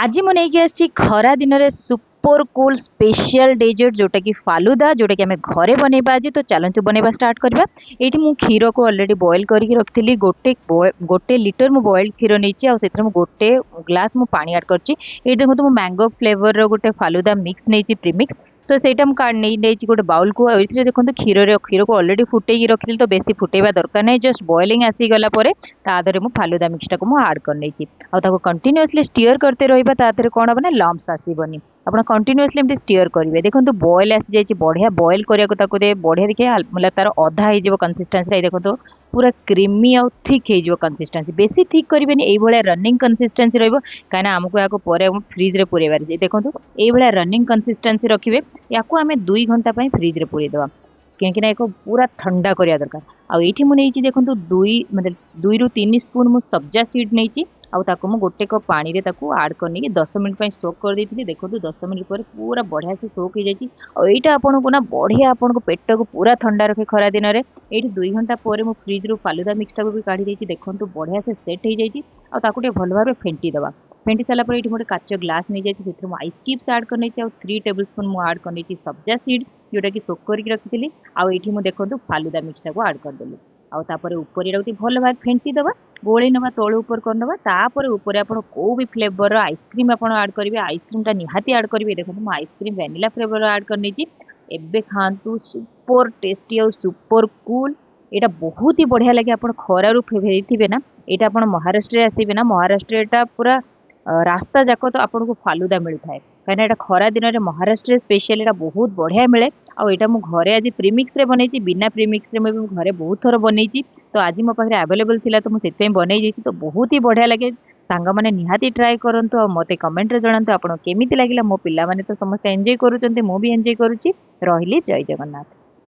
ଆଜି ମୁଁ ନେଇକି ଆସିଛି ଖରା ଦିନରେ ସୁପର କୁଲ୍ ସ୍ପେଶିଆଲ ଡେଜର୍ଟ, ଯେଉଁଟାକି ଫାଲୁଦା, ଯେଉଁଟାକି ଆମେ ଘରେ ବନେଇବା ଆଜି। ତ ଚାଲନ୍ତୁ, ବନେଇବା ଷ୍ଟାର୍ଟ କରିବା। ଏଇଠି ମୁଁ କ୍ଷୀରକୁ ଅଲରେଡ଼ି ବଏଲ୍ କରିକି ରଖିଥିଲି। ଗୋଟେ ଲିଟର ମୁଁ ବଏଲ୍ କ୍ଷୀର ନେଇଛି ଆଉ ସେଥିରେ ମୁଁ ଗୋଟେ ଗ୍ଲାସ୍ ମୁଁ ପାଣି ଆଡ଼୍ କରିଛି। ଏଇଠି ଦେଖନ୍ତୁ, ମୁଁ ମ୍ୟାଙ୍ଗୋ ଫ୍ଲେଭରର ଗୋଟେ ଫାଲୁଦା ମିକ୍ସ ନେଇଛି, ପ୍ରିମିକ୍ସ। ତ ସେଇଟା ମୁଁ ନେଇ ନେଇଛି ଗୋଟେ ବାଉଲକୁ। ଆଉ ଏଥିରେ ଦେଖନ୍ତୁ, କ୍ଷୀରକୁ ଅଲରେଡ଼ି ଫୁଟେଇକି ରଖିଥିଲି, ତ ବେଶୀ ଫୁଟେଇବା ଦରକାର ନାହିଁ। ଜଷ୍ଟ ବଏଲିଂ ଆସିଗଲା ପରେ ତା ଦେହରେ ମୁଁ ଫାଲୁଦା ମିକ୍ସଟାକୁ ମୁଁ ଆଡ଼୍ କରିନେଇଛି ଆଉ ତାକୁ କଣ୍ଟିନ୍ୟୁଅସଲି ଷ୍ଟିୟର କରତେ ରହିବା। ତା ଦେହରେ କ'ଣ ହେବ ନା ଲମ୍ପସ୍ ଆସିବନି। ଆପଣ କଣ୍ଟିନ୍ୟୁଅସଲି ଏମିତି ଷ୍ଟିୟର କରିବେ। ଦେଖନ୍ତୁ, ବଏଲ୍ ଆସିଯାଇଛି। ବଢ଼ିଆ ବଏଲ୍ କରିବାକୁ ତାକୁ ଦେ ବଢ଼ିଆ ଦେଖିବେ, ମାନେ ତାର ଅଧା ହେଇଯିବ କନସିଷ୍ଟାନ୍ସି। ଏଇ ଦେଖନ୍ତୁ, ପୁରା କ୍ରିମି ଆଉ ଥିକ୍ ହେଇଯିବ କନସିଷ୍ଟାନ୍ସି। ବେଶୀ ଥିକ୍ କରିବେନି, ଏଇଭଳିଆ ରନିଂ କନସିଷ୍ଟାନ୍ସି ରହିବ, କାହିଁକିନା ଆମକୁ ଏହାକୁ ପରେ ଫ୍ରିଜ୍ରେ ପୁରେଇବାର ଅଛି। ଦେଖନ୍ତୁ, ଏଇଭଳିଆ ରନିଂ କନସିଷ୍ଟାନ୍ସି ରଖିବେ। ୟାକୁ ଆମେ 2 ଘଣ୍ଟା ପାଇଁ ଫ୍ରିଜ୍ରେ ପୁରେଇଦେବା, କାହିଁକିନା ଏହାକୁ ପୁରା ଥଣ୍ଡା କରିବା ଦରକାର। ଆଉ ଏଇଠି ମୁଁ ନେଇଛି ଦେଖନ୍ତୁ, ଦୁଇ ମାନେ 2ରୁ 3 ସ୍ପୁନ୍ ମୁଁ ସବ୍ଜା ସିଡ୍ ନେଇଛି ଆଉ ତାକୁ ମୁଁ ଗୋଟେ କପ୍ ପାଣିରେ ତାକୁ ଆଡ଼୍ କରିନେଇକି 10 ମିନିଟ୍ ପାଇଁ ସୋକ୍ କରିଦେଇଥିଲି। ଦେଖନ୍ତୁ, 10 ମିନିଟ୍ ପରେ ପୁରା ବଢ଼ିଆ ସେ ସୋକ୍ ହେଇଯାଇଛି। ଆଉ ଏଇଟା ଆପଣଙ୍କୁ ନା ବଢ଼ିଆ ଆପଣଙ୍କ ପେଟକୁ ପୁରା ଥଣ୍ଡା ରଖେ ଖରା ଦିନରେ। ଏଇଠି 2 ଘଣ୍ଟା ପରେ ମୁଁ ଫ୍ରିଜ୍ରୁ ଫାଲୁଦା ମିକ୍ସଟାକୁ ବି କାଢ଼ି ଦେଇଛି। ଦେଖନ୍ତୁ, ବଢ଼ିଆ ସେ ସେଟ୍ ହେଇଯାଇଛି ଆଉ ତାକୁ ଟିକେ ଭଲ ଭାବରେ ଫେଣ୍ଟି ଦେବା। ଫେଣ୍ଟି ସାରିଲା ପରେ ଏଇଠି ମୁଁ ଗୋଟେ କାଚ ଗ୍ଲାସ୍ ନେଇଯାଇଛି। ସେଥିରେ ମୁଁ ଆଇସ୍ କ୍ୟୁବ୍ସ ଆଡ଼୍ କରିନେଇଛି ଆଉ 3 ଟେବୁଲ୍ ସ୍ପୁନ୍ ମୁଁ ଆଡ଼୍ କରିନେଇଛି ସବ୍ଜା ସିଡ୍, ଯେଉଁଟାକି ସୋକ୍ କରିକି ରଖିଥିଲି। ଆଉ ଏଇଠି ମୁଁ ଦେଖନ୍ତୁ, ଫାଲୁଦା ମିକ୍ସଟାକୁ ଆଡ଼୍ କରିଦେଲି ଆଉ ତାପରେ ଉପରେ ଏଟାକୁ ଟିକେ ଭଲ ଭାବରେ ଫେଣ୍ଟି ଦେବା, ଗୋଳେଇ ନେବା, ତଳୁ ଉପର କରିନେବା। ତାପରେ ଉପରେ ଆପଣ କେଉଁ ବି ଫ୍ଲେଭରର ଆଇସ୍କ୍ରିମ୍ ଆପଣ ଆଡ଼୍ କରିବେ। ଆଇସ୍କ୍ରିମ୍ଟା ନିହାତି ଆଡ଼୍ କରିବେ। ଦେଖନ୍ତୁ, ମୁଁ ଆଇସ୍କ୍ରିମ୍ ଭ୍ୟାନିଲା ଫ୍ଲେଭରର ଆଡ଼୍ କରିନେଇଛି। ଏବେ ଖାଆନ୍ତୁ, ସୁପର ଟେଷ୍ଟି ଆଉ ସୁପର କୁଲ୍। ଏଇଟା ବହୁତ ହି ବଢ଼ିଆ ଲାଗେ। ଆପଣ ଖରାରୁ ଫେରିଥିବେ ନା, ଏଇଟା ଆପଣ ମହାରାଷ୍ଟ୍ରରେ ଆସିବେ ନା, ମହାରାଷ୍ଟ୍ରରେ ଏଇଟା ପୁରା ରାସ୍ତା ଯାକ ତ ଆପଣଙ୍କୁ ଫାଲୁଦା ମିଳିଥାଏ, କାହିଁକିନା ଏଇଟା ଖରା ଦିନରେ ମହାରାଷ୍ଟ୍ରରେ ସ୍ପେଶିଆଲି ଏଇଟା ବହୁତ ବଢ଼ିଆ ମିଳେ। ଆଉ ଏଇଟା ମୁଁ ଘରେ ଆଜି ପ୍ରିମିକ୍ସରେ ବନେଇଛି। ବିନା ପ୍ରିମିକ୍ସରେ ମୁଁ ବି ଘରେ ବହୁତ ଥର ବନେଇଛି। ତ ଆଜି ମୋ ପାଖରେ ଆଭେଲେବଲ୍ ଥିଲା, ତ ମୁଁ ସେଥିପାଇଁ ବନେଇ ଦେଇଛି। ତ ବହୁତ ହି ବଢ଼ିଆ ଲାଗେ। ସାଙ୍ଗମାନେ ନିହାତି ଟ୍ରାଏ କରନ୍ତୁ ଆଉ ମୋତେ କମେଣ୍ଟରେ ଜଣାନ୍ତୁ ଆପଣଙ୍କୁ କେମିତି ଲାଗିଲା। ମୋ ପିଲାମାନେ ତ ସମସ୍ତେ ଏନ୍ଜୟ କରୁଛନ୍ତି, ମୁଁ ବି ଏନ୍ଜୟ କରୁଛି। ରହିଲି, ଜୟ ଜଗନ୍ନାଥ।